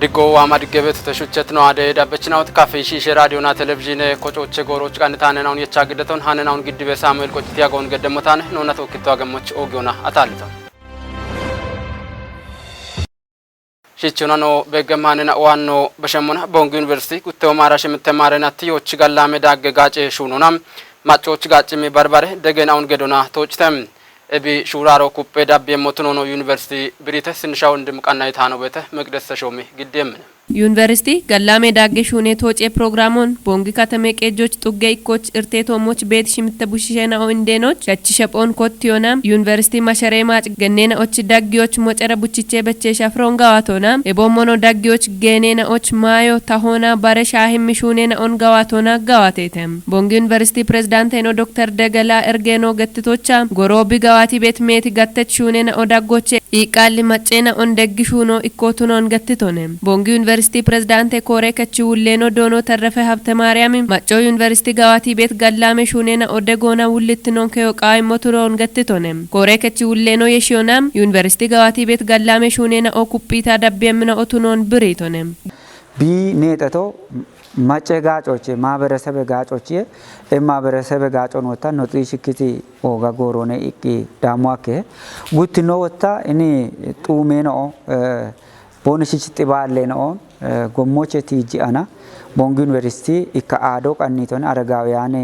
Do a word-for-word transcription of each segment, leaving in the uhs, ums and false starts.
Diggo waama diggebeetute shuchchet no aade dabbechinawut kafi shiishe raadiyona televizhiine kocoche gooroch qannitaane nawun yecha giddeton hane nawun giddibe Saamu'eel Qocciti agoon geddemmotaane noona tokkitto agemmoch oogiyona ataalliton. Shichunano beeggemmaanena owaanno beshemmona Bongi Yuniversiti guttewo maara shimitte maarenatti yoochi gallaame daagge gaace shuunona maccoochi gaaccimi barbare degena un gedona toocite. Ebi shuuraaro kuphphe dabbiemmo tunono Yuniversiti birite sinisha wondim qanna yitaano beete Meqidesse Shoomi giddiemmine. Yuniversiti gallaame daagge shuune tooce pirogiraamon Bongi katame qeejjoch xugge ikkoch irteetoomoch beet shimitte bushisheena'o indeenoch shachi shephoon kottiyona Yuniversiti masharee maac genneena'och daggiyoch mocera buchiche becheesha firoon gawaatoona eboommono daggiyoch geeneena'och maayo tahoona bare shaahimmi shuuneena'on gawaatoona gawaateete. Bongi Yuniversiti pirezidaanteeno Dokter Degela Ergeeno gettitocha goroo bi gawaati beet meeti gattech shuuneena'o daggoche iiqqaalli macceena'on deggi shuuno ikkootunoon gettitone. Bongi Yuniversiti pirezidaante kooree kechi wulleeno doono Terrefe Habte Maariyaami maccoo Yuniversiti gawaati beet gallaame shuuneena'o degoona wullittinoonkeyo qaayimmotunoon gettitone. Kooree kechi wulleeno yeshiyona Yuniversiti gawaati beet gallaame shuuneena'o kuphiita dabbiemmina'o tunoon biriitone. Bi neexeto macce gaacoche maaberesebe gaacochiye e maaberesebe gaacon wotta noxi shikkiti ooga goorone iqqi daammo akke guttino wotta ini xuumeeno'o boonishich xibaalleeno'o gommoche tiijji ana Bongi Yuniversiti ikka aado qannitone aragaawiyaane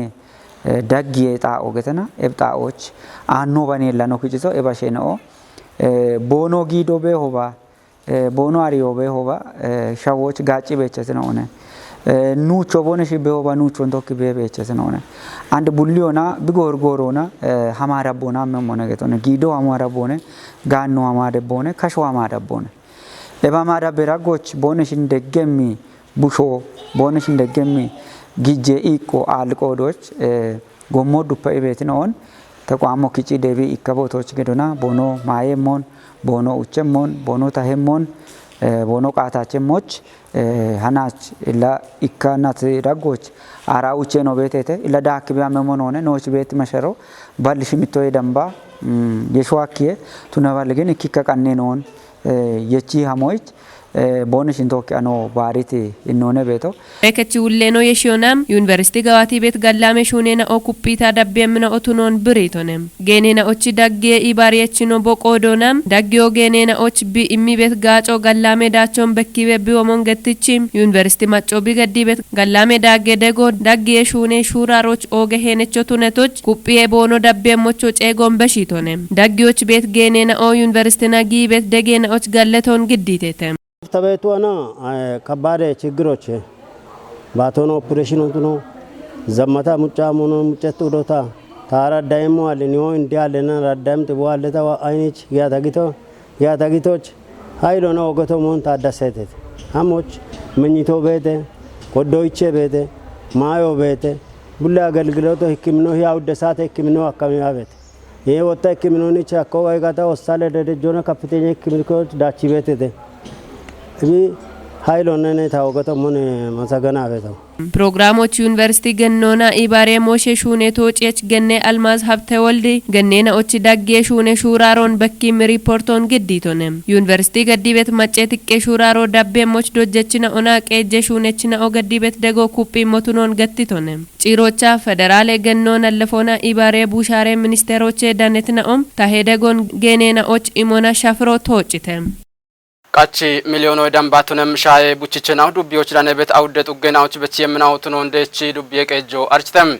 daggiye xaa'o getena eb xaa'och aanno baneellano kiciso ebasheno'o boono giido beehoba boono ariyo beehoba shawoch gaacci beecheseno'one nuucho boone shibbehoba nuuchon tokki bee beecheseno'one and bulliyona bigoor goorona hamaara boona amme mone getone giido hamaara boone gaanno hamaade boone kasho hamaada boone eba hamaada beraggoch boone shin deggemmi busho boone shin deggemmi gijje iqqo aalqoodoch gommo duppa ibeetino'on tequamo kici deebi ikka bootoch gedona boono maayemmon boono uchemmon boono tahemmon boono qaatachemmoch hanach illa ikka nat daggoch ara ucheno beetete illa daakki biyamemmon one nooch beetti masharo bal shimittoye damba yeshuwakkiye tuna bal gin ikkikka qannenoon yechi hamoich boone shin tokki ano baariti innoone beeto. Rekechi wulleeno yeshiyona Yuniversiti gawaati beet gallaame shuuneena'o kuphiita dabbiemmina'o tunoon biriitone. Geeneena'ochi daggiye ibaariyechino boqoodoona daggiyo geeneena'och bi immi beet gaaco gallaame daachon bekkibe biwomon gettichi Yuniversiti macco bi geddi beet gallaame daagge dego daggiye shuune shuuraaroch ooge heenecho tunetoch kuphiye boono dabbiemmocho ceegon beshiitone. Daggiyoch beet geeneena'o Yuniversitina gii beet degeena'och galletoon giddiitete. Tabeetuwana kabbaade chiggiroche baatono opereeshinotuno zammata muccaamono muccettu udota taara dayemmo aliniho indi alena raddayemte bo alleta wa aynich giyata gito giyata gitoch hayilona ogeto moon taaddaseetete hamoch menyito beete koddoyiche beete maayo beete bulle agelgiloto hikkimino hiya udde saate hikkimino akkamiya beete Yee wotta ikkiminoonni chakko waygata hossale dedejjona kaffitenya ikkimikko daachi beetete. Ibi hayilonnene ta wogato mone masagana beto. Pirogiraamochi Yuniversiti gennoona Ibaaree Mooshe Shuune Toociyech genne Almaaz Habte Woldi genneena'ochi daggee shuune shuuraaroon bekkiimmi riippoortoon geddiitone. Yuniversiti gaddiibet maccee tiqqee shuuraaroo dabbeemmoch dojjechina'ona qeejje shuunechina'o gaddiibet degoo kuphii motunoon gettitone. Ciirocha federaale gennoo nallefona ibaare bushaare ministeeroche danet na'om tahe degon geeneena'och imona shafiro tooccite. Qachi miliyoonoy dambatunem shaaye buchichenaw dubbiyoch danebet awudde xuggenawoch bechiyemminaw tunoon deechi dubbiye qeejjo architem.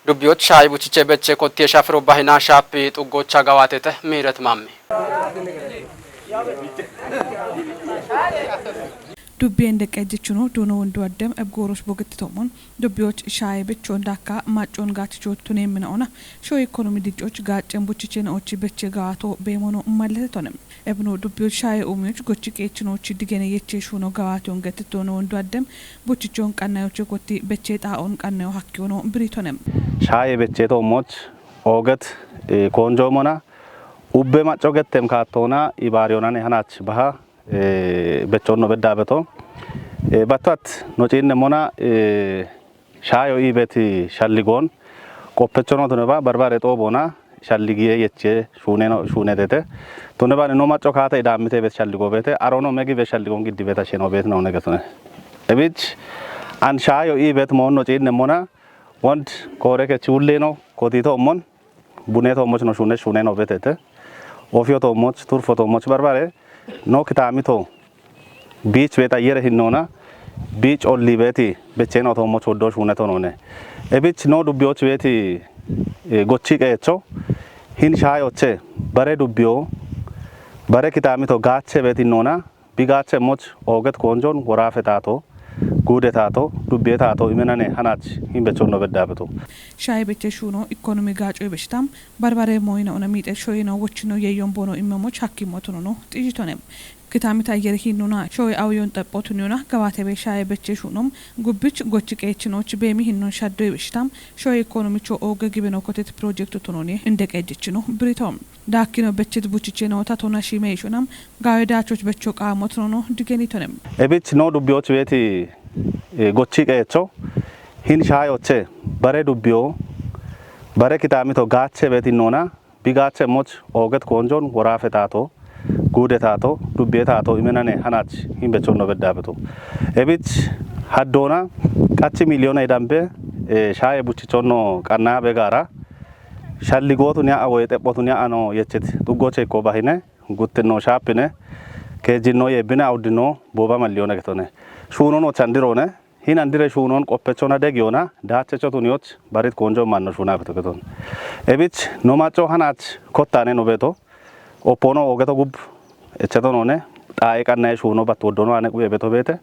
Dubbiyoch shaaye buchiche beche kottiye shafiro bahina shaapi xuggocha gawaatete miiret mamme. Dubbiyen deqqejjichuno duuno wondu addem ebgoorosh bogettitommon dubbiyoch shaaye bechoon daakka maccoon gaachichoottuneemminaona shoye ikonomi diccoch gaaccen buchicheenaochi beche gaato beemono malletetone. Ebno dubbiyoch shaaye uumiyoch gochi qeechinochi digene yeche shuuno gawaation gettitono wondu addem buchichoon qannayoche gotti beche xaa'on qannayo hakkiyono biritone. Shaaye beche toommoch ooget koonjoomona ubbe macco gettem kaattoona ibaariyonane hanach baha bechonno bedda beto battat no ciinne mona shaayo iibeti shalligoon qoppechono tuneba barbare xoobona shalligiye yeche shuneno shunetete. Tune bani no macco kata idamite bet shalligo bete. Arono megi be shalligon giddi beta sheno bet no negetone. Ebich an shayo i bet mon no cinne mona. Wond kore ke chulle no kotito mon. Bune to moch no shune shune no betete. Ofio to moch, turfo to moch barbare. No kitami to. Beach beta yere hinona. Beach olli beti becheno to moch oddo shune to none. Ebich no dubioch beti, eh, gochi kecho. Hin shayoche. Bare dubio. Bare kitami to gache beti nona. Bigache moch oget konjon worafe tato. Gude tato. Dubie tato. Imenane hanach. Hin bechon no bedda beto. Shaye beche shuno economy gaco beshtam. Barbare moyna ona mite shoyno wochino yeyon bono immomoch hakki motono no. Tijitone. Kitamita yere hinuna shoy awyon tappotununa gawate be shaye beche shunom. Gubbich gochi qeechinoch bemi hinnon shaddo beshtam. Shoy economy cho oge gibino kotet project tononi. Inde qeejichino. Britom. Dakkino bechet buchicheno tatona shime shunam. Gawe dachoch becho qamotono. Digenitonem. Ebich no dubioch beti, eh, gochi qecho. Hin shayoche. Bare dubio. Bare kitami to gache beti nona. Bigache moch oget konjon worafe tato. Gude tato. Dubie tato. Imenane hanach. Hin bechon no bedda beto. Ebich haddona. Qachi million ay dambe. Eh, shaye buchichon no qanna be gara. Shalligotu nya awoye tebbotun ya ano yechet. Tugoche ko bahine. Guttino shapine. Kejino yebine awdino boba malliyone getone. Shuno no chandirone. Hin andire shunon qoppechona degiyona. Dache chotun yoch. Barit konjo manno shuna beto geton. Ebich no macho hanach kottane no beto. Opono ogeto gub. Echeto none. Tae qanna shuno bat wodono ane quye beto bete.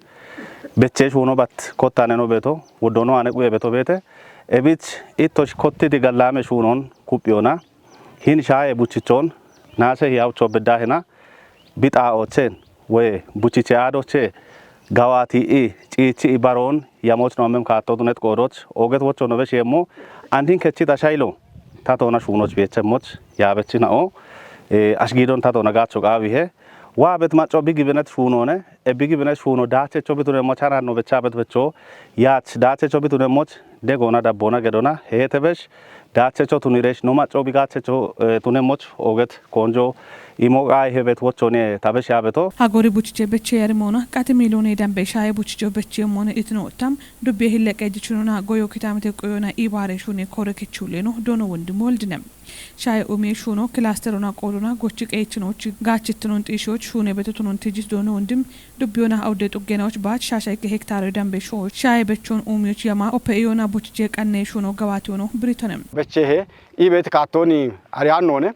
Beche shuno bat kottane no beto. Wodono ane quye beto bete. Ebich ittosh kottiti gallame shunon kuphiyona. Hin shaye buchichon. Nase hiyaw cho bedahena. Bita ochen. We buchiche adoche. Gawati i. Chichi i baron. Yamoch no amem kato dunet qodoch. Oget wocho no beshi emo. Andin kechita shaylo. Tatona shunoch beche moch. Ya bechi na o. Eh, ashgidon tatona gacho qawi he. Wa bet macho bigi benet shunone. E bigi benet shuno dache cho bitune moch hana no becha bet becho. Yach dache cho bitune moch. Degona dabbona gedona. He te besh. Dache cho tuniresh no macho bigache cho, eh, tune moch oget konjo. Imo gai he bet wocho ne tabesh ya beto. Hagori buchiche beche yar mona. Kati milone dambe shaye buchicho beche mona itno tam. Dubbe hille qejichunona goyo kitamite qoyona ibare shune kore kechuleno. Dono wondi moldinem. Shaye umi shuno clusterona qodona gochi qeechinoch gachitnon tishoch shune betotonon tijis dono wondim. Dubbiyona awde xuggenoch bach shashay ke hektare dambe sho shaye bechon umioch yama ope iyona buchiche qanne shuno gawati ono biritonem. Beche he i bet katoni ariyan none.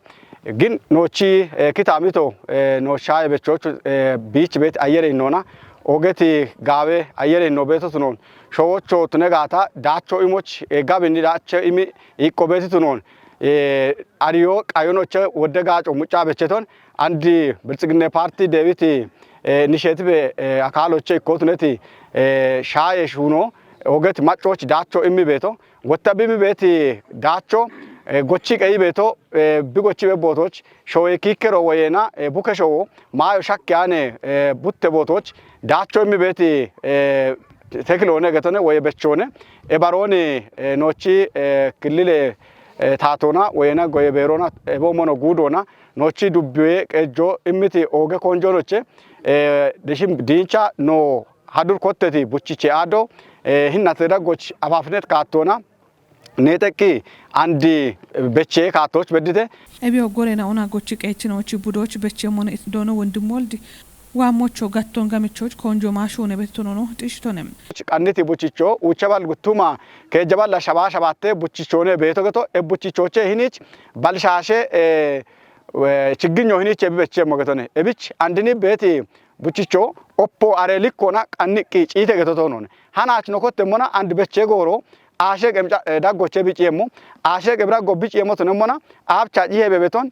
Gin nochi, eh, kitamito, eh, no shaye bechoch, eh, beach bet ayere nona. Ogeti gawe ayere no beto tunon. Showocho tune gata dacho imoch, eh, gabini dacho imi ikko beti tunon. Eh, ariyo qayonoche wodde gaco mucca becheton. Andi Bilxiginne Parti debiti, eh, initiative, eh, akaloche ikko tuneti, eh, shaye shuno. Oget machoch dacho imi beto. Wotta bimi beti dacho, eh, gochi qeyi beto, eh, bi gochi be botoch, showe kikkero woyena, eh, buke showo, mayo shakke ane, eh, butte botoch, dacho imi beti, eh, tekilone getone woye bechone. E baroni, eh, nochi, eh, killile, eh, tatona, woyena goye berona, e bo mono gudona, nochi dubbiwe qejo imiti oge konjonoche, eh, deshim dincha no hadur kotteti buchiche ado, eh, hinna te daggoch afafinet kattona, ne teqqi andi beche kattoch beddite. Ebi oggorena ona gochi qeechinochi budoch beche mone it dono wondim woldi. Wa mocho gatton gamichoch konjo ma shune bettonono tishitonem. Qanniti buchicho ucha bal guttuma ke jabal la shaba shabatte buchichone beto geto e buchichoche hinich bal shashe, eh, eh, chigginyo hinich ebi beche mo getone. Ebich andini beti buchicho oppo are likkona qanniqqi ciite getotonon. Hanach no kotte mona and beche goro ashe qemca, eh, daggoche biciemmo. Ashe qebra go biciemmo tune mona abcha cihe bebeton.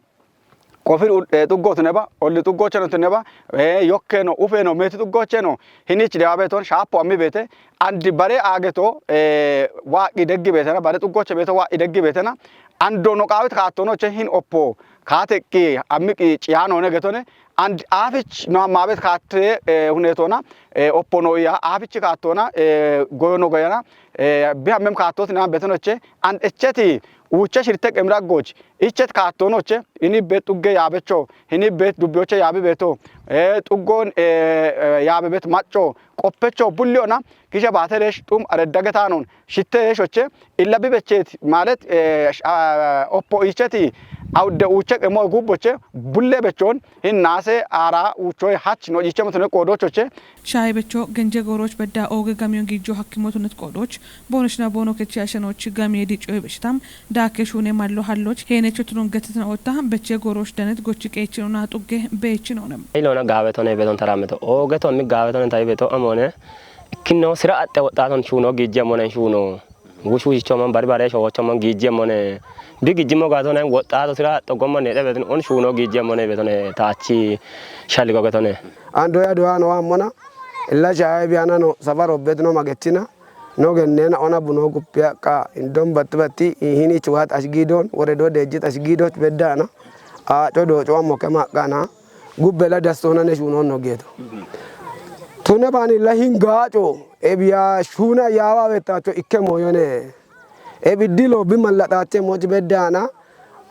Qofir, eh, tuggo tuneba, olli tuggocheno tuneba, eh, yokkeno, ufeno, meti tuggocheno, hinich dewa beton, shapo ammi bete, and bare ageto, eh, waqi deggi betena, bare tuggoche beto waqi deggi betena, ando no qawit kattono che hin oppo, kateqqi, ammiqi ciano ne getone, and afich no ammabet katte, eh, hunetona, eh, oppo no iya, afich kattona, eh, goyono goyana, eh, bi ammem kattot na betonoche, and echeti, Uuche shirte qimraggoch, ichet kaattoonoche, ini bet xugge yaabecho, ini bet dubbiyoche yaabi beeto, ee, xuggoon, ee, ee, yaabe bet macco, qoppecho bulliona, kishe baate reesh xum aredda getaanoon, shitte yeeshoche, illa bi becheet, maalet, ee, sh-, aa, oppo icheti, awudde uuche qimo gubboche, bulle bechoon, hin naase aara uuchoy hach no iche motone qoodoochoche, Shaaye becho genje gooroch bedda ooge gamiyon giijo hakkimotunet qoodooch, boonochna boono kechi ashenoch gamiye dicoy beshitam, daakke shuune mallo halloch, heenecho tunun getitna otta, beche gooroch danet gochi qeechinona xugge beechinone. Ilona gaawe tone beton tarameto, ooge tonni gaawe tone tayi beto amone, ikkino sira axxe woxxaaton shuuno giijje amone shuuno. Wushu yichoomon, barbare shoochoomon, giijjeemmone. Bi gijjimmo gaatoonen woxxaato sira xoggommo nexe betin on shuuno giijjeemmone betone taachi shalligo getone. Ando ya doya no ammona, illa shaaye biyana no safaro bet no magechina, no gennena ona buno guppiya qa indom batti batti ihini chuwat ashgidon, woredo dejjit ashgidoch beddana, a codo cuwa moke maqana, gubbe la dastona ne shuunon no geeto. Tune bani la hingaco, ebiya shuuna yaawa wettaacho ikke mooyone. Ebiddi lobbi mallaxaache moch beddaana,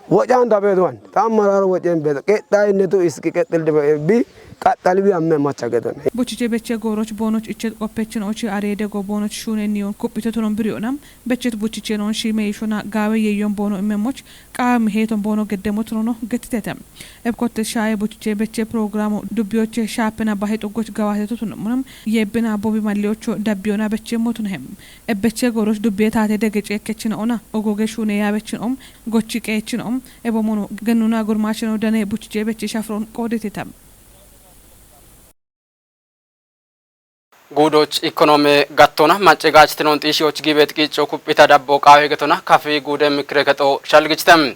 wocaanta beetuwan, xammararo wocen beeto, qexxaayinnetu iski qexxil dibe ebbi qaxxali bi amme macha gedon. Buchiche beche gooroch boonoch ichet qoppechin ochi areede go boonoch shuune niyon kuppito tunon biriyona, bechet buchiche non shiime yishona gaawe yeyon boono immemoch, qaami heeton boono geddemo tunono gettitete. Ebkotte shaaye buchiche beche programo dubbiyoche shaapena bahe xuggoch gawaate tutunomona, yebbena bobi malliyocho dabbiyona beche motunehem. Ebbeche gooroch dubbiye taate dege ceekkechina ona, ogoge shuune yaabechin om, gochi qeechin om, ebo mono gennuna gurmaachino dane buchiche beche shafron qooditita. Guudoch ikonoome gattona macce gaachitinoon xiishiyoch giibeet qiicco kuphita dabbo qaawe getona kafi guude mikkire kexo shalgichitem.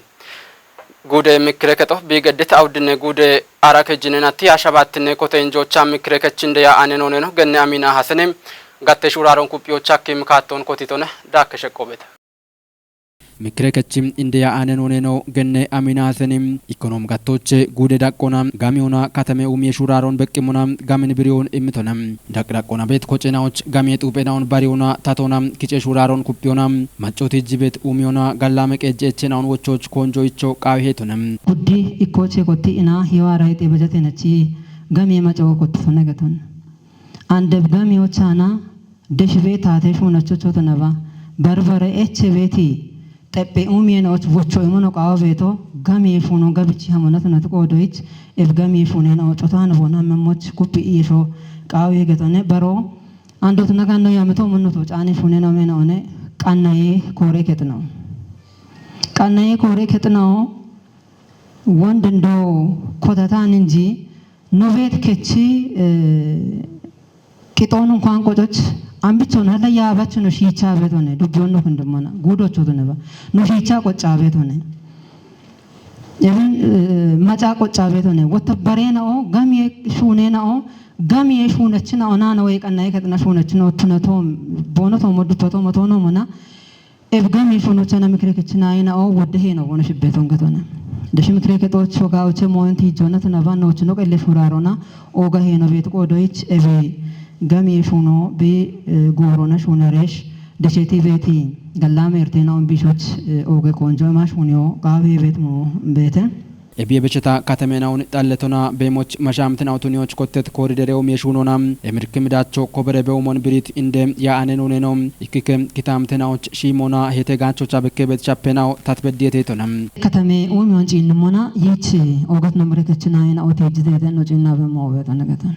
Guude mikkire kexo biigeddit awuddinne guude ara kejjinenatti ashabaattinne kote injoocha mikkire kechinde ya ane nooneno genne amina hasene gatte shuuraaron kuphiyoocha akkim kaattoon kotitone daakke sheqqoobeta. Mikire kechi inde ya anen uneno genne amina hasenim ikonom gattoche guude daqqona gamiuna katame umiye shuraron beqqimuna gamin biriun immitona. Daq daqqona bet kocenaoch gamiye xupenaun bariuna tatona kice shuraron kuppiyona. Maccoti jibet umiyona gallame qejje echenaun wochoch konjo icho qawi hetona. Guddi ikkoche kotti ina hiwara ite bajatenachi gamiye maco kotti sonegaton. Andeb gamiyo chana deshbe taate shuunachochoto naba barbare eche beeti xephe umiyen och wocho imono qawa beeto gamiye shuunon gabichi hamonat nat qoodoyich eb gamiye shuunena ochotan bona memoch kuppi iyesho qawa yegetone baro andot naganno yameto monnoto caane shuunena mena one qannaye koore ketno. Qannaye koore ketno wondindo kotatan inji no beet kechi, eh, qixoon unkuan qococh ambichon hala yaabachi no shiicha beetone duggiyon no kundummona guudochotuneba no shiicha qocca beetone. Even, eh, maca qocca beetone wotta bareenao gamiye shuuneenao gamiye shuunachinao naana wey qannaye kaxina shuunachino tunato boonoto moddupato motono mona. Eb gamiye shuunochana mikire kechina ina o wodde heno bono shibbeton getona. Deshi mikire kexoch woga oche moyonti jonatna banno ochino qelle shurarona oga heno bet qoodoyich ebe gamiye shuuno be, eh, goorona shuunaresh desheti beti gallame ertena on bishoch, eh, oge konjo ema shuuniyo qawe bet mo bete. Ebiye becheta katemenawun xalletona beemoch mashamtinaw tuniyoch kottet koriderew miyeshunona emirkimidacho kobere bewumon birit inde ya anen uneno ikkike kitamtenawoch shiimona hete gaachocha bekkebet shappenaw tatbeddiyetetona. Katame umiyon ciinnimona yich ogot nomre kechina ina otejjitete no ciinna bemo obeton geton.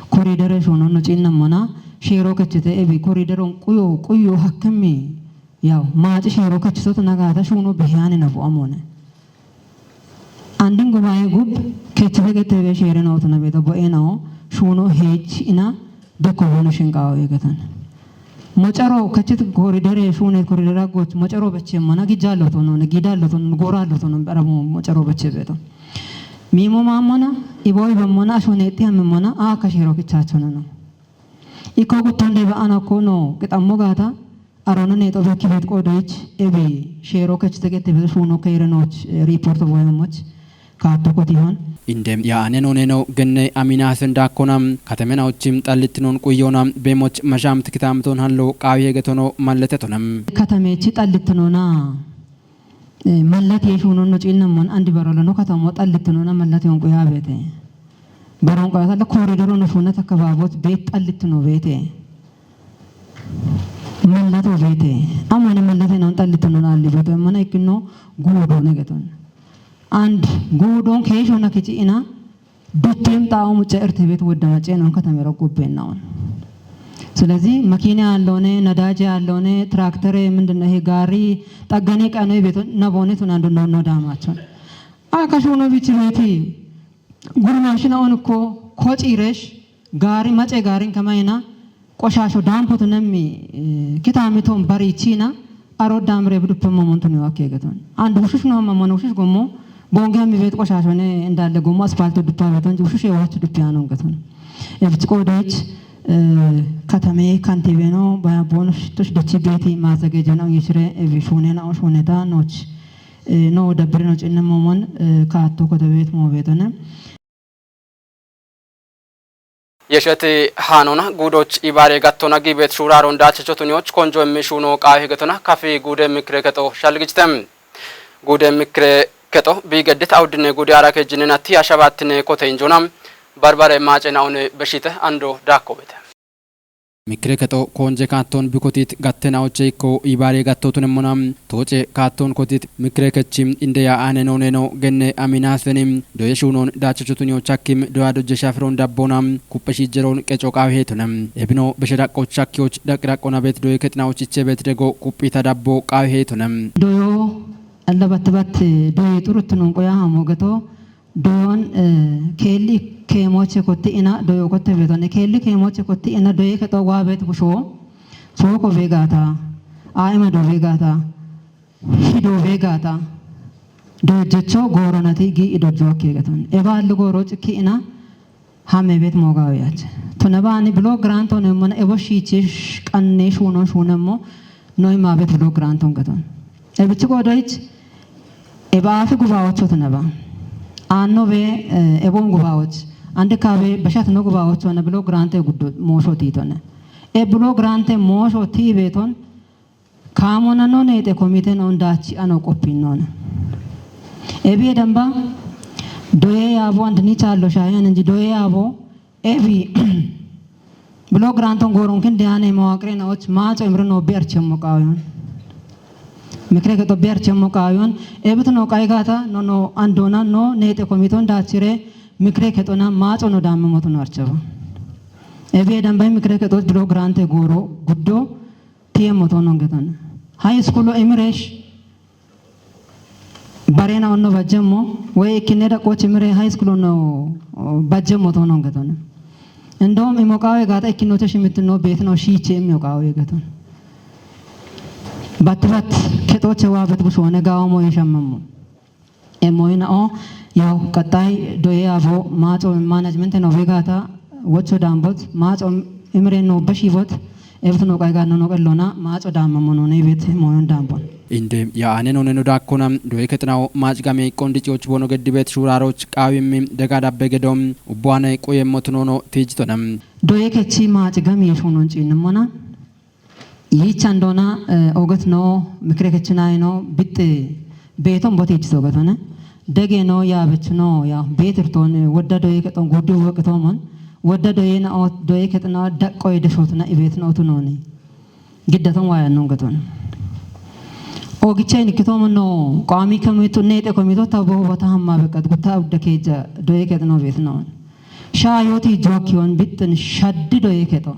Koridere shuunon no ciinnimona sheero kechete ebi korideron quyo quyo hakkimi yaw maaci sheero kechisot nagata shuuno beheyanina bu'amone. Andin gubaa'e gub kechite getebe sheere nootuna beeto bo'e nao shuuno heech ina bekko bono shinqawo yegetan. Mocaro kechit koridere shuune koridera goch mocaro beche mana gijaloto none gidaloto none goraloto none baramo mocaro beche beeto. Mimo mamona ibo ibamona shuune iti amemona aka sheero kichachona no. Iko guttonde ba'ana kono qixammo gaata Arona ne xobe kibet qodoich ebi sheero kechite gete be shuno keirenoch, eh, report boyomoch kaatto kotihon. Inde ya anen oneno genne amina hasen dakkona katemena ochim xallitnon quyona beemoch mashamt kitamton hallo qawi yegetono malletetona. Katamechi xallitnona Mallat yeeshuunon no ciinnammon andi barolo no katamo xallittinona mallat yonqu yaabeete. Baronqo yatalla koridoro no shuunat akkabaabot beet xallittino beete. Mallato beete. Amane mallate non xallittino naalli beeto. Mana ikkino guudo negeton. And guudon keeshona kici'ina ዱቲም ጣኡ ሙጨ እርት ቤት ወደ መጨ ነው ከተመረቁ ቤናውን። ስለዚህ መኪና ያለሆነ ነዳጅ ያለሆነ ትራክተር ምንድነው ይሄ ጋሪ ጠገኔ ቀኖ ቤት ነቦኔ ቱን አንዱ ነው ነው ዳማቸው አከሹ ነው ቢች ቤቲ ጉርማሽና ኦን እኮ ኮጪ ረሽ ጋሪ መጨ ጋሪን ከማይና ቆሻሾ ዳምፖቱ ነሚ ኪታሚቶን በሪቺና አሮዳም ሬብ ዱፕ መሞንቱ ነው አኬ ገቶን አንድ ውሽሽ ነው መሞን ውሽሽ ጎሞ ቦንጋ የሚቤት ቆሻሾ ነ እንዳለ ጎሞ አስፋልቶ ዱፓ ቤቶን ውሽሽ የዋች ዱፕያ ነው ገቶን ኤብጭ ቆዶች ከተሜ ከንቲቤ ነው በቦኖች ቶች ደቺ ቤቲ ማዘገጀ ነው ይሽሬ ኤቢ ሹኔ ነው ሹኔታ ኖች ነው ደብር ነው ጭነ መሞን ካቶ ኮተቤት ሞ ቤቶነ Yesheti haanona guudoch ibaare gattona giibeet shuuraaron daachichotuniyoch konjo immi shuuno qaawe hegetona kafi guude mikire kexo shalgichite. Guude mikire kexo biigeddit awuddine guude aara kejjinenatti ashabattine kote injona barbare maace naone beshite ando daakkobete. Mikire kexo konje kaatton bikotit gatte naoche ikko ibaare gattotunemmona tooce kaatton kotit mikire kechi indeya aane nooneno genne aminaasfeni doye shuunon daachochotuniyo chakkim doya dojje shafiron dabbona kuppe shiijjeron qeco qaawiheetona. Ebino beshe daqqoch shakkiyoch daqqi daqqona beet doye kexinawoch iche beet dego kuphita dabbo qaawiheetona. Doyo allabattibat doye xuruttunon qoya hamogeto doyon keelli keemoche kotti ina doyo kotte beetone keelli keemoche kotti ina doye kexo waa beet busho sooko beegaata aa'ima do beegaata hido beegaata dojjecho gooronati gi idojjo akkeegaton ebaalli gooro cikki ina hamme beet moogaawiyach tone baani bilo granto nemmona ebo shiichi qanne shuunon shuunemmo noima beet bilo granton gaton ebichi goodoyich ebaafi gubaawocho tone ba aanno be ebom gubaawoch ande kaabe bashat no gubaawocho na bilo grante guddo moosho tiitone e bilo grante moosho tii beeton kaamona no neexe komite noon daachi ano qoppinnoona ebiye damba doye yaabo andini chaallo shaayan inji doye yaabo ebi bilo granton gooron kinde aane mawaqire naoch maaco imre no bi archemmo qaawiyon mikre kexo bi archemmo qaawiyon ebit no qaygata no no andona no neexe komiton daachire mikre kexona maaco no daamme moto no archeba ebiye damba mikre kexoch bilo grante gooro guddo tiye moto no geton high school imiresh barena onno bajjemmo woy ikkine daqqochi mire high school onno bajjemmo to non getone እንደውም imoqaawe gaata ikkinote shimittino beetino shiiche immi oqaawe geton batti batti kexoche waa bet bushoone gaawo moye shammammo emoyina'o yaw qaxxay doye abo maaxo management no begaata wocho daambot maaxo imire no bashiibot ebit no qaygaanno no qellona maaxo daammamono ne ibet moyon daambon Inde ya ane none no daakkona doye kexinawo maaci gami qondiciyoch bono geddibet shuuraaroch qaawimmi dega dabbe gedo ubbuwaane quyemmotunono tiijitona. Doye kechi maaci gami yeshunon ciinnemmona yiichan doona oget no mikire kechinayino bixxe beeton botiichiso getone dege no yaabechino ya beetirton wodda doye kexon guddi woqitoomon wodda doye na doye kexina daqqoye deshotna ibeetna otunooni giddaton waayannon geton ogicha inikkitomon no qaami kemitu neexe komito ta bohobata hamma beqqat gutta udda keejja doye kexino beetinoon shaayoti jokkiyon bixxin shaddi doye kexo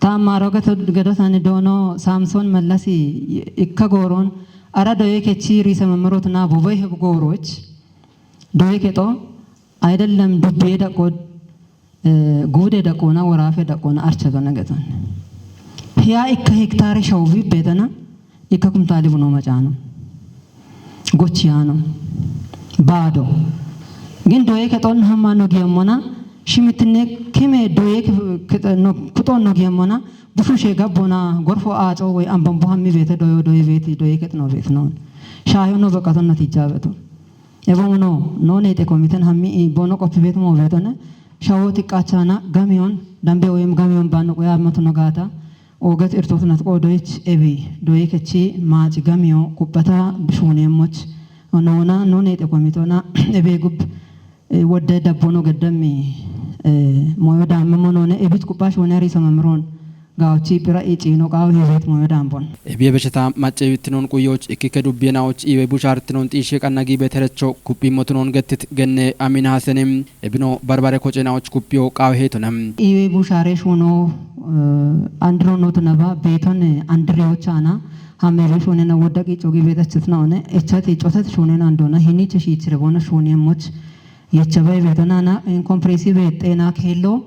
ta ammaaro gedo tani doono saamsoon mallasi ikka gooron ara doye kechi riise memmerot na boboy heb gooroch doye kexo አይደለም dubbiye daqo guude daqoona woraafe daqoona archatona geton hiya ikka hektaare shawubi beetana ikka kumtaali buno macaano gochiyaano baado gin doye kexon hamma no giyemmona shimittinne kime doye kuxon no giyemmona bushushe gabbona gorfo aaco woy ambambo hammi beete doyo doye beeti doye kexno beetinoon shaayo no beqaton natijja beto Ebono no nete komiten hammi bono qoppibeetu moobetone shawoti qachana gamiyon dambe oyem gamiyon baano qoya matuno gaata Oget irtotinat qoodoyich ebi doyikechi maaci gamiyo kuphata bishuuneemmoch noona nune xeqomitona ebe gub wodde dabbono gaddammi moyo daammemo noone ebit kupha shuune ariisama miroon gaochi phira iciino qaawo heewet moyo daambon. Ebiye besheta macce wittinoon quyoch ikkike dubbiyenaoch iwe bushaartinoon xiishe qanna giibe terecho kuphi motunoon gettit genne amin hasenim. Ebino barbare kocenaoch kuppiyo qaawo heetona. Iwe bushaare shuuno andiro notunaba beeton andiriyochana hamebe shuunena wodda qico giibe dachitna one echati cotet shuunen andona hiniche shiichire bono shuunemoch yechabay beetonana in kompresive xeena keello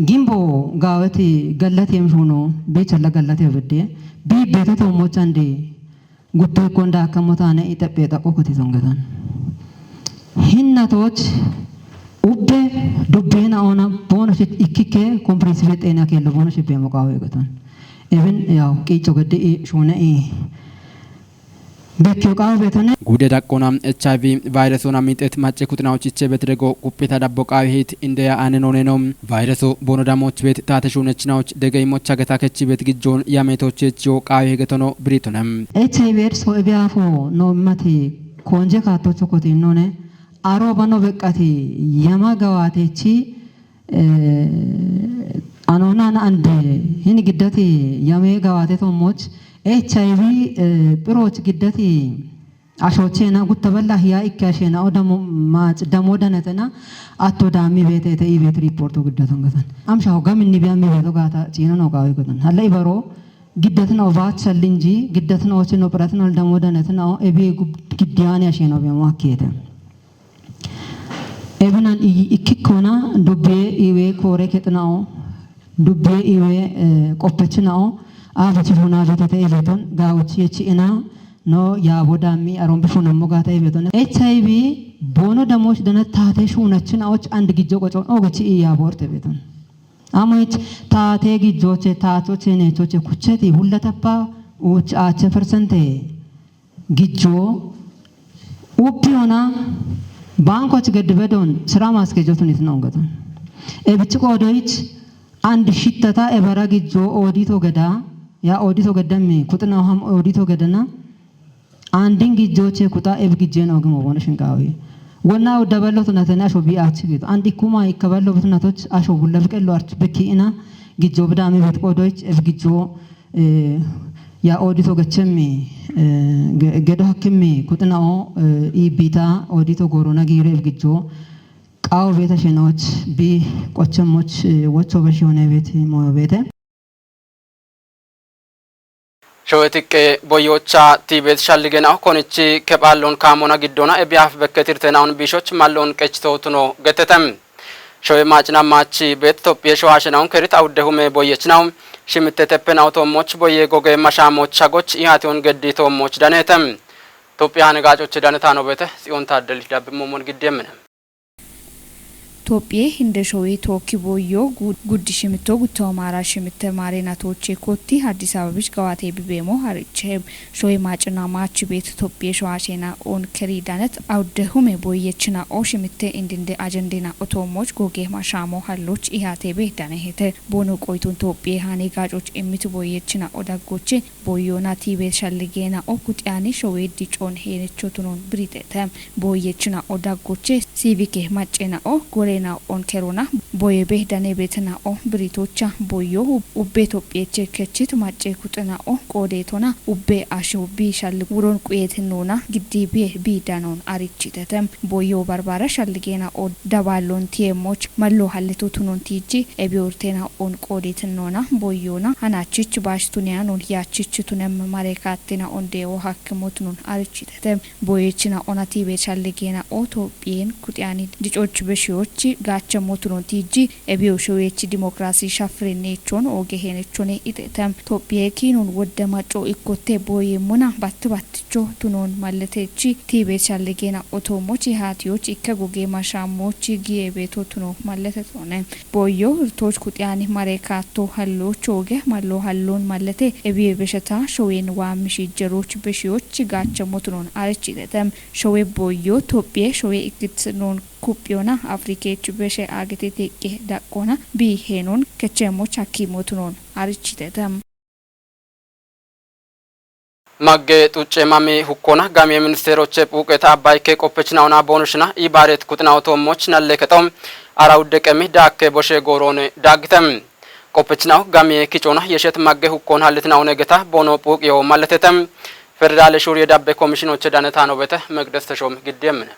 gimbo gaaweti gallatiyem shuuno bichalla gallatiyo bedde bi beetoto mochandi gutto ikkonda akkamotane itaphe xaqo koti zongetan. Hinnatoch ubbe dubbena ona bono shi ikkikke kompresive xeena keello bono shi bemo qaawo egetan. Ebin yaw qico gedde i shuune i Bekkiyo qaawo beetone. Guude daqqona H I V vayiresona miixet macce kuxinawoch ichebet dego quphita dabbo qaawo hiit indeya ane nooneno vayireso bono damoch beet taate shuunechinawoch degeymocha geta kechibet gijjoon yametoch yechiyo qaawo hegetono biritone. H I V edso ebiyaafo no immati koonje kaattocho kotinnone aro bano beqqati yama gawaatechi Anoonaan ande hini giddati yamee gawaate toommoch H I V phiroch giddati ashoocheena guttaballa hiyaa ikke asheena'o damo maac damoo danatena atto daammi beeteete iibeet riippoorto giddaton gatan. Amsha hoga minni biya mi beeto gaata ciino noo qaawe gotan. Halla ibaroo giddatina'o baach shallinji giddatina'o chino phiratino damoo danatena o ebi giddiyaani asheena'o biyamo akkiyeete. Ebinan ikkikkona dubbiye iwe koore kexina'o dubbiye iwe qoppechina'o aabichi huna betete ibeton gaawochi yechi ina no yaabo daammi arombi funammo gaata ibeton H I V boono damooch dana taate shuunachina'och and gijjo qocon oogechi iyaaboorte beton. Amoyich taate gijjooche taatoche neechoche kucheti hullatappa uuch aache persente Gijjo ubbi ona baankoch geddi bedon sira maaskejo tunit nongeton. Ebichi qoodoyich and shittata ebara gijjo oodito geda ya oodito gedemmi kuxina oham oodito gedena andin gijjoche kuxa ebi gijjen oogimo bona shinqaawi. Wonna uddaballo tunatene asho bi aachi gito and ikkuma ikkaballo bitunatoch asho bulla biqello arch bekki ina gijjo bidaami bet qoodoyich ebi gijjo Ya oodito gachemmi gedo hakkimmi kuxina'o iibbita oodito goorona giire ilgicho qaawo beeta shenoch bi qochemmoch wocho beshi hone beeti moyo beete. Showe tiqqe boyyocha tiibeet shalligena'o konichi kephaallon kaamona giddona ebiyaaf bekketirtena'on biishoch malloon qechitootuno gettetem. Showe maacina maachi beet Tophiye showaashenawun kerit awudde hume boyyechinawu shimitte teppenawu toommoch boyye goge mashaamoch shagoch ihaatiyon geddi toommoch daneete. Tophiya hane gaacoche danetaano beete Tsiyoon Taaddeli dabbimmoomon giddi emmine. Tophiye hinde showe tookki boyyo guddi shimitto gutto maara shimitte maare natooche kotti Addis Ababich gawaate bibeemo hariche. Shoye maacina maachi beet Tophiye showaashena on keri danet awudde hume boyyechina o shimitte indinde ajendena otoomoch goge mashaamo halloch ihaate be danehete. Bono qoytun Tophiye hane gaacoch immit boyyechina o daggoche boyyona tiibe shalligeena o kuxiyani showe dicon heenechotunon biritete. Boyyechina o daggoche siivike maccena o gorena on kerona boye be dane betena o biritocha boyyo ubbe Tophiyeche kechit macce kuxina o qoodetona ubbe asho bi shalli wuron quyetinona giddi biye bi danon arichitete. Boyyo barbara shalligeena o dabaallon tiyemoch mallo hallitu tunon tiiji ebiyortena on qoodetennona boyyona hanachich baash tuniyanon yaachich tunem mare kaattina on deewo hakkimo tunon arichitete. Boyechina ona tiibe shalligeena o Tophiyen kuxiyani dicoch beshiyoch gaachamo tunon tiiji ebiyo showechi dimokiraasi shafirenne ichon ooge heenechone itete. Tophiye kiinun wodde maco ikkotte boyemmona batti batticho tunon malletechi tiibe shalligeena otoomochi haatiyoch ikke goge mashaammochi giye beeto tuno malletetone. Boyyo irtooch kuxiyani mare kaatto halloch ooge mallo hallon mallete ebiye besheta showen waammi shijjeroch beshiyoch gaachamo tunon arichitete. Showe boyyo Tophiye showe ikkit non kuphiyona Afrikech beshe agete teqqe daqqona bi heenon kechemoch hakkimo tunon arichitete. Magge xucce mami hukkona gamie ministeeroche phuuqeta abbayikke qophechinaona boonoshina iibaareet kuxinaotoommoch nalle kexo ara uddeqemi daakke boshe gooroone daaggite. Qophechinao gamie kicoona yeshet magge hukkoon hallitinaone geta boono phuuqiyo malletete. Federaale shuuriye dabbe komishinoche danetaano bete Meqdes Teshoom giddiemmine.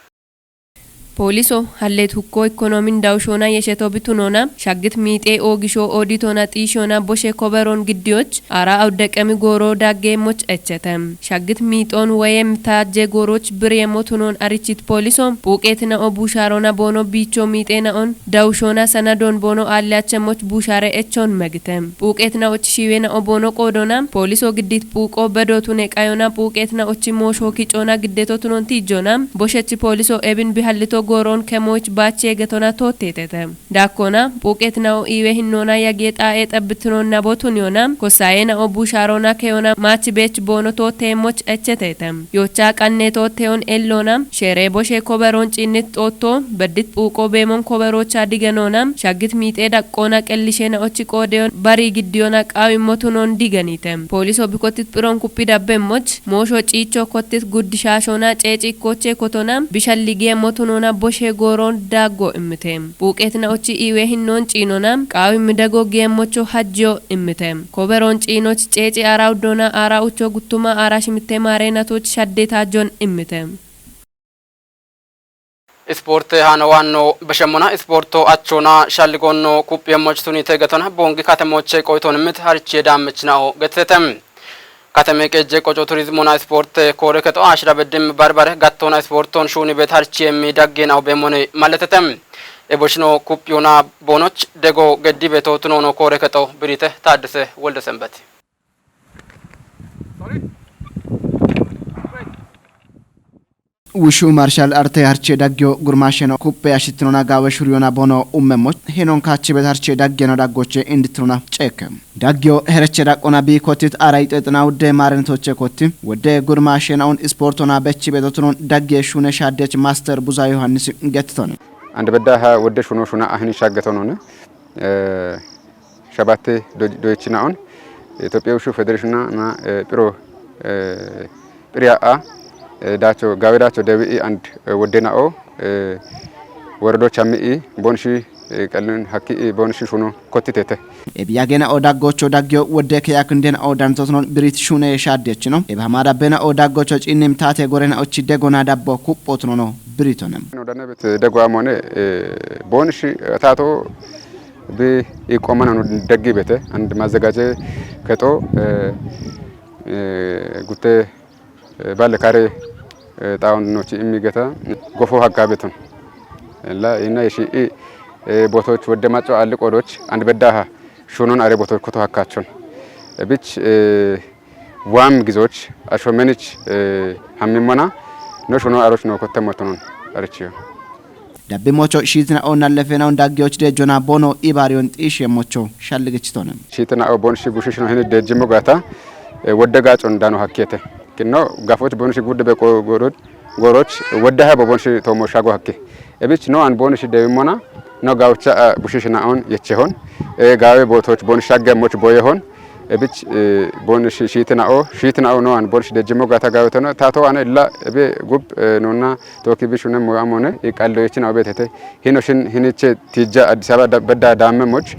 Pooliso halleet hukkoo ikkonoomin dawushoona yesheto bitunoona shaggit miixee oogisho ooditoona xiishoona boshe koberoon giddiyoch aara awuddaqami gooroo daaggeemmoch echete. Shaggit miixoon woyem taajje goorooch biryeemmo tunoon arichit pooliso phuuqeet na'o buushaaroona boono biichoo miixee na'on dawushoona sanadoon boono aalliyachemmoch buushaare echoon megite. Phuuqeet na'och shiiwe na'o boono qoodoona pooliso giddit phuuqoo bedoo tune qayoona phuuqeet na'ochi mooshoo kicoona giddeto tunoon tiijjoona boshechi pooliso ebin bihallito gooroon kemooch baachi egetona tootteetete. Daakkoona phuuqeet na'o iiwe hinnoona yagiye xaa'ee xabbitinoon nabo tuniyoona kossaayee na'o buushaaroona keyoona maachi beech boono tootteemmoch echeteete. Yoochaa qannee tootteyoon elloona sheeree boshee koberoon ciinnit xoottoo beddit phuuqoo beemoon koberoocha digenoona shaggit miixee daqqoona qellishee na'ochi qoodeyoon barii giddiyoona qaawimmo tunoon digeniite. Pooliso bikottit phiroon kuphi dabbemmoch moosho ciicho kottit guddishaashoona ceeci ikkoochee kotona bishalligiyeemmo tunoona boshee gooroon daaggo immite. Phuuqeet na'ochi iiwe hinnoon ciinona qaawimmi dego giyeemmocho hajjiyo immite. Koberoon ciinoch ceeci aara uddoona aara ucho guttuma aara shimitte maareenatoch shaddeetaajjon immite. Ispoorte haano waanno beshemmona ispoorto achoona shalligonno kuphiyeemmoch tunite getona boongi katemooche qoyitoon immit harichiye daammechinao getitete. Kateme qeejje qoco turizimona ispoorte koore kexo ashira beddim barbare gattoona ispoortoon shuuni beet harichiyeemmi daggeenao beemmone malletete. Eboshino kuphiyoona boonoch dego geddi beetootu noono koore kexo birite taaddise wolde sembeti. Wushu marshal arte harche daggio gurmasheno kuppe ashittinona gaawe shuriyona bono ummemmoch henon kaachibe harche daggeno daggoche indittinona ceeke. Daggio hereche daqqona bi kottit aray xexna wudde maarentoche kotti wudde gurmashenaun isportona bechi bedotunon daggie shune shaddech master buza Yohannis gettitone. Ande bedda ha wudde shuno shuna ahini shaggetonone. Shabatte doychinaon Itophiya Wushu Federeeshina na phiro phiriya a dacho gawe dacho dewi and woddena'o worodo chammi'i bonshi qallin hakki bonshi shuno kottitete. Ebiyagena'o daggocho daggio wodde keyakindena'o dantotonon birit shune shaddechino. Ebahamada bena'o daggocho cinnim tate gorena'ochi degona dabbo kuppotunono biritonem. Degwa mone bonshi tato bi iqomananu deggi bete and mazagaje kexo gutte balle kare xaawon nochi immi geta gofo hagga beton. La ina ishi botoch wodde maco alli qodoch and beddaha shunon are botoch koto hakkachon. Bich waam gizoch asho menich hammimona no shuno aroch no kotte motonon arichiyo. Dabbi mocho shiitina o nallefena un daggiyoch dejjona bono ibariyon xiishe mocho shalligichitone. Shiitina o bon shi bushishino hini dejjimo gata wodde gacon dano hakkete. Kinno gafoch bon shi gudde be goroch wodde ha bo bon shi tomo shago hakke. Ebich no an bon shi dewimona no gawcha bushishina on yechehon. E gawe botoch bon shagge moch boyehon. Ebich bon shi shiitina o shiitina o no an bon shi dejjimo gata gawetono tato an illa ebe gub nonna Toki bishune moya mone iqallo yechina obetete. Hino shin hiniche tija Addis Ababa bedda damme moch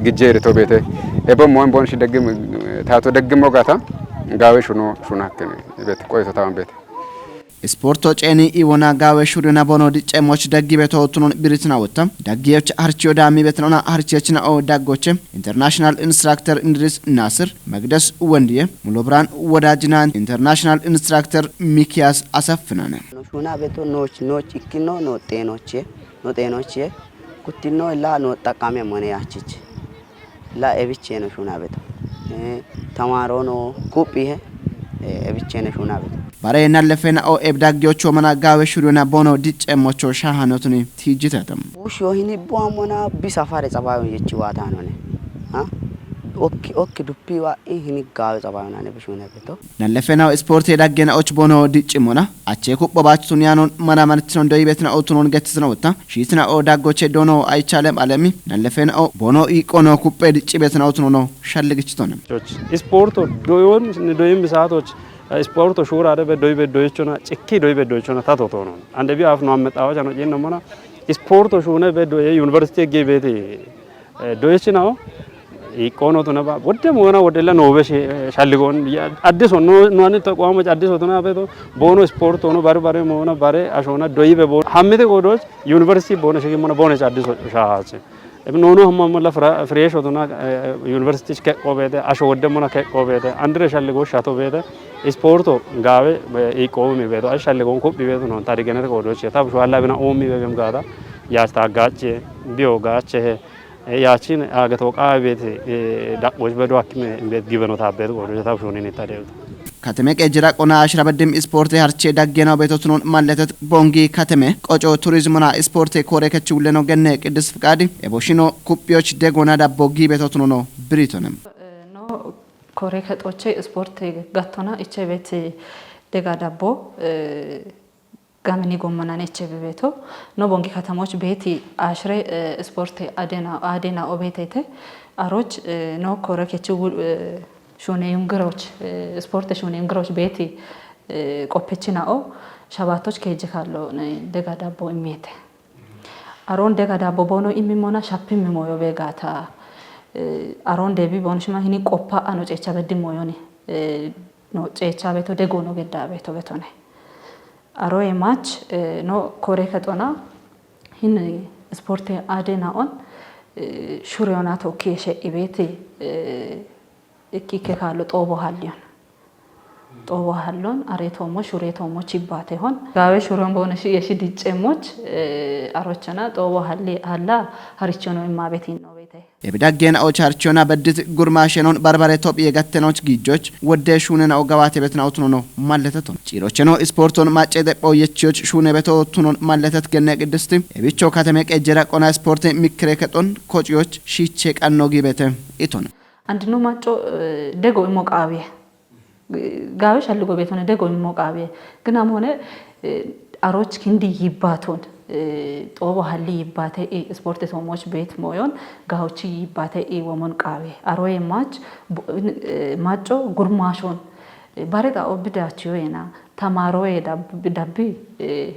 gijjere to bete. Ebo moen bon shi deggim tato deggimo gata gawe shuno shuna hakkene bet qoyto tawan bete. Isporto ceni iwona gawe shurina bono dicce moch daggi beto tunun biritina wotta. Daggi yoch harchiyo dami betnona harchiyachina o daggoche. International instructor Indris Nasir, Magdas Wendiye, Mulobran Wodajina international instructor Mikias Asafnane. No shuna beto noch noch ikkino no xenoche no xenoche kuttino illa no xaqame mone yachich. La ebiche no shuna beto. Tamaro no kupihe ebiche no shuna beto. Bare nallefena o ebdagyo chomana gawe shuruna bono dicce mocho shahanotuni tijitatam. Busho hini buamona bi safare tsabayon yechi watanone. Ha? Okki okki duppi wa'i hini gaawe tsabaayonane bishune beto. Nallefenaw ispoortee daggeena och bono dicci mona. Achee kupho baachitun yaanon mana manitino doyi betina otunon getitino utta. Shiitina o daggoche dono aychaalem alemi. Nallefenaw bono iqono kuphe dicci betina otunono shalligichitone. Ispoorto doyon doyin bisaatoch ispoorto shuurade be doyi be doyichona cikki doyi be doyichona tato tonon. Ande bi afno ammexaawachano ciinno mona ispoorto shuune be doye yuniversiti gi beeti doyichinawo iqqoono tuna ba wodde moona wodde la noobe shalligoon addiso nuani taqoomo addiso tuna beto boono ispoorto no bare bare moona bare ashoona doyi be boono hammite goodoch yuniversiti boono shigi mona boone addiso shaache. Ebe noonu hamma molla fresh otuna yuniversiti keqqoo beete asho wodde mona keqqoo beete andire shalligo shato beete ispoorto gaawe iqqoomi beeto asho shalligoon kuphi beeto noon tarigenete goodoche tabu shuwalla bina oomi beegem gaata yaach taaggaache biyo gaache he yaachin aage tooqaa beete daqqooch bedo hakkime beet gibeno taabbeet goodoche tabu shuunin ittadeewta. Kateme qeejjira qona ashira beddim ispoorte harche daggenaw beetotunon malletet bongi kateme qoco turizmona ispoorte koore kechi wulleno genne qiddis fiqaadi eboshino kuphiyoch degona dabbo gi beetotunono biritonem. No kore kexoche ispoorte gattona iche beeti dega dabbo gamini gommanane iche bebeto no bongi katamoch beeti ashire ispoorte adena adena obetete aroch no kore kechi wul- shune yungiroch ispoorte shune yungiroch beeti qoppechina'o shabaatoch keejje kaallo dega dabbo immiete. Aroon dega dabbo boono immi mona shappi immi mooyo beegaata. Aroon deebi boono shima hini qoppa ano ceecha beddi mooyoni. No ceecha beeto degoono gedda beeto betone. Aroye maach no kore kexona hin ispoorte ade na'on shureyona tookki eshe ibeeti. Ikkikke kaallo xoobo halliyon. Xoobo halliyon areetoommo shureetoommo chibbaatehon gaawe shureyon boono shi yeshi dicceemmoch arochana xoobo halli halla harichono imma betinno beete. Ebi daggeena och harichona beddit gurmaashenon barbare tophiye gattenoch giijjoch wodde shuunena ogawaate betina utunono malleteton ciirocheno isporton macce depho yechiyoch shuune beto tunon malletet genne qiddisti ebicho kateme qejjera qona isporte mikkire kexon kociyoch shiiche qanno giibete iton. Andinu macco dego immo qaawiye gaawe shalligo beetone dego immo qaawiye ginaam hone aroch kindi yibbaton xoobo halli yibbate i isporte toomoch beet mooyon gaawochi yibbate i womon qaawiye aroye mach macco gurmaashon bare xaa'o bidachiyo yena tamaroye dabbi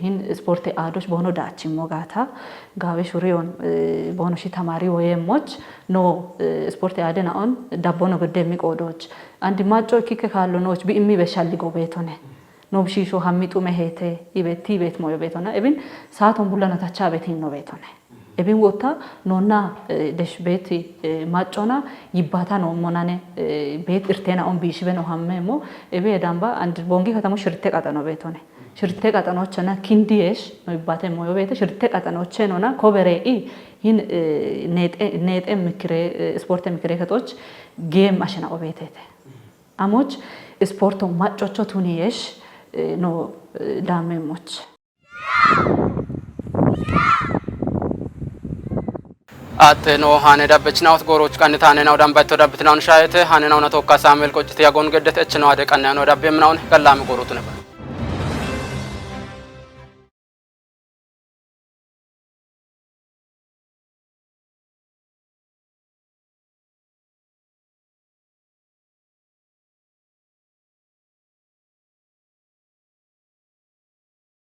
hin isporte aadoch boono daachimmo gaata gaawe shuriyon boono shi tamari woyemmoch no isporte aade na'on dabbono gedde mi qoodoch andi macco ikkikke kaallo nooch bi immi beshalligo beetone no bishiisho hammi xume heete ibetti ibeet moyo beetona ebin saaton bullano tacha betinno beetone. Ebin wotta nonna desh beeti maccona yibbata no monane beet irtena on biishibe no hammemo ebe edamba and bongi katamo shirte qaxano beetone shirte qaxanochana kindiyesh no yibbate moyo beete shirte qaxanoche nona kobere i hin neexe neexe mikire sporte mikire ketoch geem ashana obetete amoch sporto maccocho tuniyesh no daamemoch. Atte no hane dabbechinawot gooroch qannit hane naw dambayto dabbitinawn shayete hane nawna tokka Samuel qocciti yagon geddet echino ade qanne ano dabbe minawn gallami goorotu neba.